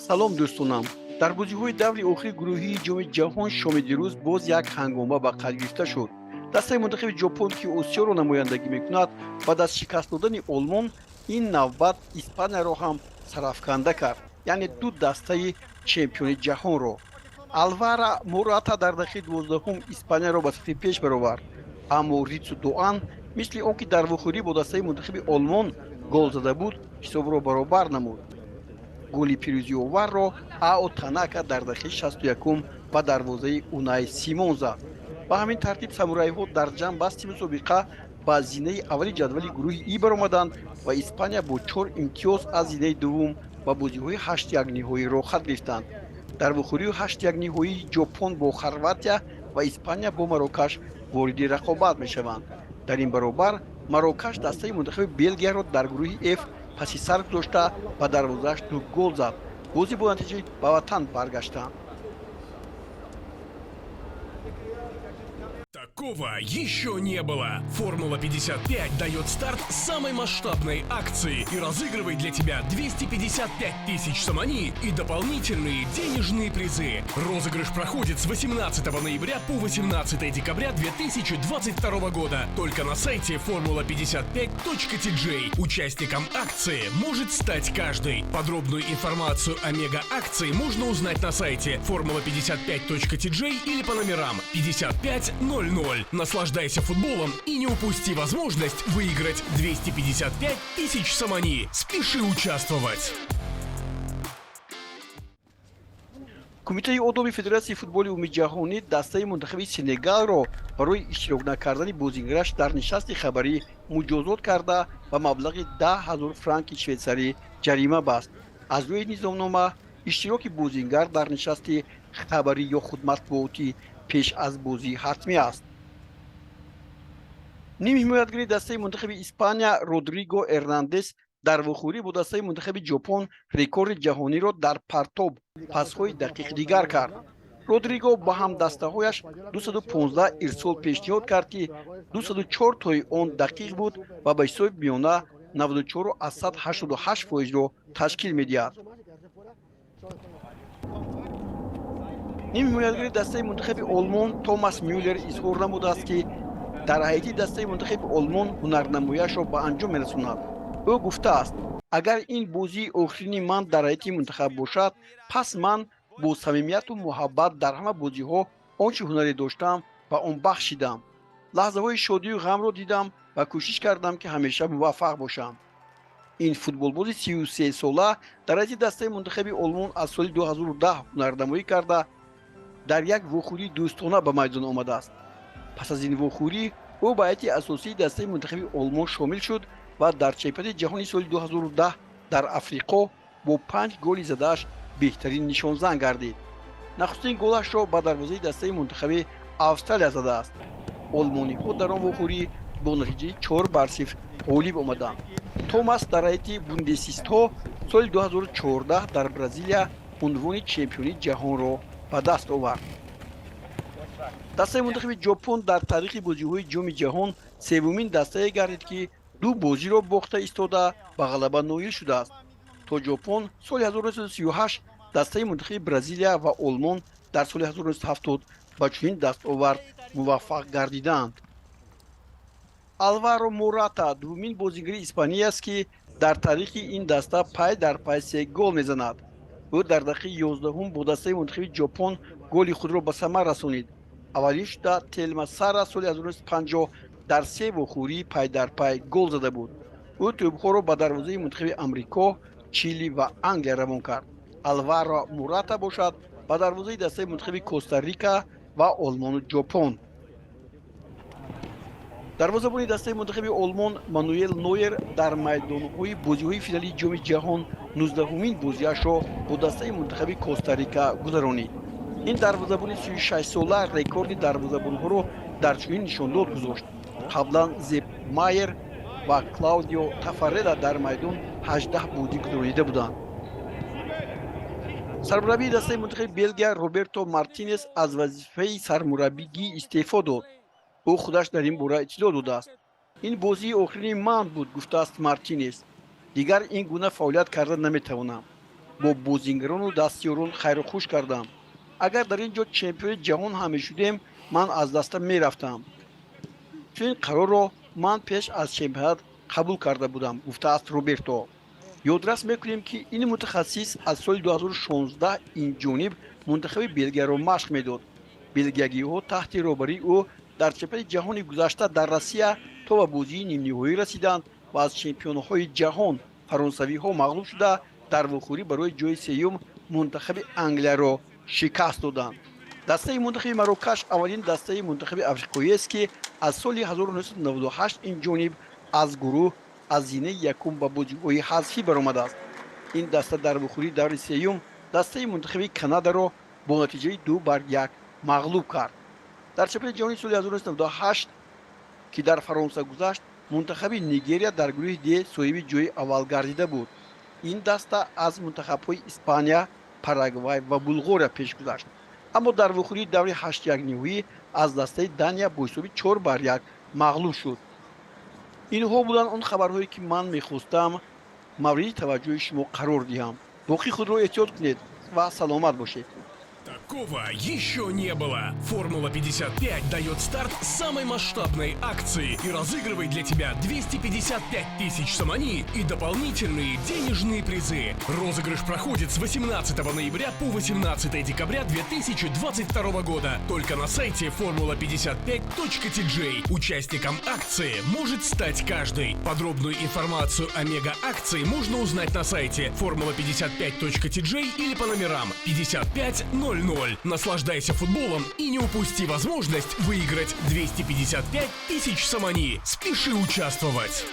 Салом, дӯстонам. Дар бозиҳои даври охири гурӯҳии Ҷоми Ҷаҳон шоми дирӯз боз як ҳангома ба қайд гирифта шуд. Дастаи мунтахаби Ҷопон, ки Осиёро намояндагӣ мекунад, баъд аз шикаст додани Олмон ин навбат Испанияро ҳам сарафканда кард, яъне ду дастаи чемпиони ҷаҳонро. Алвара Мората дар дақиқаи 12-ум Испанияро ба сафи пеш баровард, аммо Ритсу Доан, мисли он ки дар вохӯрӣ бо дастаи мунтахаби Олмон гол зада буд, ҳисобро баробар намуд. Голи пирӯзиоварро Ао Танака дар дақиқаи 61-ум ба дарвозаи Унай Симон зад. Ба ҳамин тартиб самурайҳо дар ҷамъбасти мусобиқа ба зинаи аввали ҷадвали гурӯҳи И баромаданд ва Испания бо чор имтиёз аз зинаи дуввум ба бозиҳои ҳаштякниҳоӣ роҳхат гирифтанд. Дар вохӯрии ҳаштякниҳоӣ Ҷопон бо Хорватия ва Испания бо Марокаш вориди рақобат мешаванд. Дар ин баробар Марокаш дастаи мунтахаби Белгияро дар гурӯҳи Ф паси сар гузошта, ба дарвозааш ду гол зад. Бозӣ бо натиҷаи ба ватан баргаштанд. Такого еще не было. Формула 55 дает старт самой масштабной акции и разыгрывает для тебя 255 тысяч сомони и дополнительные денежные призы. Розыгрыш проходит с 18 ноября по 18 декабря 2022 года. Только на сайте formula55.tj. Участником акции может стать каждый. Подробную информацию о мега-акции можно узнать на сайте formula55.tj или по номерам 5500. Наслаждайся футболом и не упусти возможность выиграть 255 тысяч сомони. Спеши участвовать! Кумитаи одоби Федератсияи футболи умумиҷаҳонӣ дастаи мунтахаби Сенегалро барои иштирок накардани бозигараш дар нишасти хабарӣ муҷозот карда, ба маблағи 10 000 франки швейтсарӣ ҷарима баст. Аз рӯи низомнома, иштироки бозингар дар нишасти хабарӣ ё худ матбуотӣ пеш аз бозӣ ҳатмӣ аст. Нимҳимоятгари дастаи мунтахаби Испания Родриго Эрнандес дар вохӯрӣ бо дастаи мунтахаби Ҷопон рекорди ҷаҳониро дар партоб пасҳои дақиқ дигар кард. Родриго ба ҳамдастаҳояш 215 ирсол пешниҳод кард, ки 204 тои он дақиқ буд ва ба ҳисоби миёна 94,88 фоизро ташкил медиҳад. Нимҳимоятгари дастаи мунтахаби Олмон Томас Мюллер изҳор намудааст, ки дар ҳайати дастаи мунтахаби Олмон ҳунарнамояшро ба анҷом мерасонад. Ӯ гуфтааст: «Агар ин бозии охирини ман дар ҳайати мунтахаб бошад, пас ман бо самимияту муҳаббат дар ҳама бозиҳо он чӣ ҳунаре доштам, ба он бахшидам. Лаҳзаҳои шодию ғамро дидам ва кӯшиш кардам, ки ҳамеша муваффақ бошам». Ин футболбози 33сола дар ҳайати дастаи мунтахаби Олмон аз соли 2010 ҳунарнамоӣ карда, дар як вохӯрии дӯстона ба майдон омадааст. Пас аз ин вохӯрӣ ӯ ба ҳайати асосии дастаи мунтахаби Олмон шомил шуд ва дар чемпионати ҷаҳони соли 2010 дар Африқо бо панҷ голи задааш беҳтарин нишонзан гардид. Нахустин голашро ба дарвозаи дастаи мунтахаби Австралия задааст. Олмониҳо дар он вохӯрӣ бо натиҷаи 4-0 ғолиб омаданд. Томас дар ҳайати бундесистҳо соли 2014 дар Бразилия унвони чемпионии ҷаҳонро ба даст овард. Дастаи мунтахаби Ҷопон дар таърихи бозиҳои Ҷоми Ҷаҳон севумин дастае гардид, ки ду бозиро бохта истода ба ғалаба ноил шудааст. То Ҷопон соли 1938 дастаи мунтахаби Бразилия ва Олмон дар соли 1970 ба чунин дастовард муваффақ гардидаанд. Алваро Мората дуввумин бозингари испанӣ аст, ки дар таърихи ин даста пай дар пай се гол мезанад. Ӯ дар дақиқаи 11-ум бо дастаи мунтахаби Ҷопон голи худро ба самар расонид. Аввалин шуда Телма Сара соли 1950 дар се вохӯрии пайдарпай гол зада буд. Ӯ тӯбҳоро ба дарвозаи мунтахаби Амрико, Чили ва Англия равон кард. Алваро Мурата бошад, ба дарвозаи дастаи мунтахаби Коста-Рика ва Олмону Ҷопон. Дарвозабони дастаи мунтахаби Олмон Мануэл Нойер дар майдонҳои бозиҳои финалии Ҷоми Ҷаҳон 19-умин бозиашро бо дастаи мунтахаби Коста-Рика гузаронид. Ин дарвозабони 36сола рекорди дарвозабонҳоро дар чунин нишондод гузошт. Қаблан Зеп Майер ва Клаудио Тафарела дар майдон 18 бозӣ гузаронида буданд. Сармураббии дастаи мунтахаби Белгия Роберто Мартинес аз вазифаи сармураббигӣ истеъфо дод. Ӯ худаш дар ин бора иттилоъ додааст. Ин бозии охирини ман буд, гуфтааст Мартинес. Дигар ин гуна фаъолият карда наметавонам. Бо бозингарону дастёрон хайру хуш кардам. Агар дар ин ҷо чемпиони ҷаҳон ҳам мешудем, ман аз даста мерафтам. Чунин қарорро ман пеш аз чемпионат қабул карда будам, гуфтааст Роберто. Ёдрас мекунем, ки ин мутахассис аз соли 2016 ин ҷониб мунтахаби Белгияро машқ медод. Белгиягиҳо таҳти роҳбарии ӯ дар чемпионати ҷаҳони гузашта дар Россия то ба бозии нимниҳоӣ расиданд ва аз чемпионҳои ҷаҳон фаронсавиҳо мағлуб шуда, дар вохӯрӣ барои ҷои сеюм мунтахаби Англияро шикаст доданд. Дастаи мунтахаби Марокаш аввалин дастаи мунтахаби африқоиест, ки аз соли 1998 ин ҷониб аз гурӯҳ аз зинаи якум ба бозиҳои ҳазфӣ баромадааст. Ин даста дар вохӯрии даври сеюм дастаи мунтахаби Канадаро бо натиҷаи 2-1 мағлуб кард. Дар чемпионати ҷаҳонии соли 1998, ки дар Фаронса гузашт, мунтахаби Нигерия дар гурӯҳи Д соҳиби ҷои аввал гардида буд. Ин даста аз мунтахабҳои Испания, Парагвай ва Булғория пеш гузашт, аммо дар вохӯрии даври ҳаштякниҳоӣ аз дастаи Дания бо ҳисоби 4-1 мағлуб шуд. Инҳо буданд он хабарҳое, ки ман мехостам мавриди таваҷҷӯҳи шумо қарор диҳам. Боқӣ худро эҳтиёт кунед ва саломат бошед. Такого еще не было. Формула 55 дает старт самой масштабной акции и разыгрывает для тебя 255 тысяч сомони и дополнительные денежные призы. Розыгрыш проходит с 18 ноября по 18 декабря 2022 года. Только на сайте formula55.tj. Участником акции может стать каждый. Подробную информацию о мега-акции можно узнать на сайте formula55.tj или по номерам 5500. Наслаждайся футболом и не упусти возможность выиграть 255 тысяч сомони. Спеши участвовать!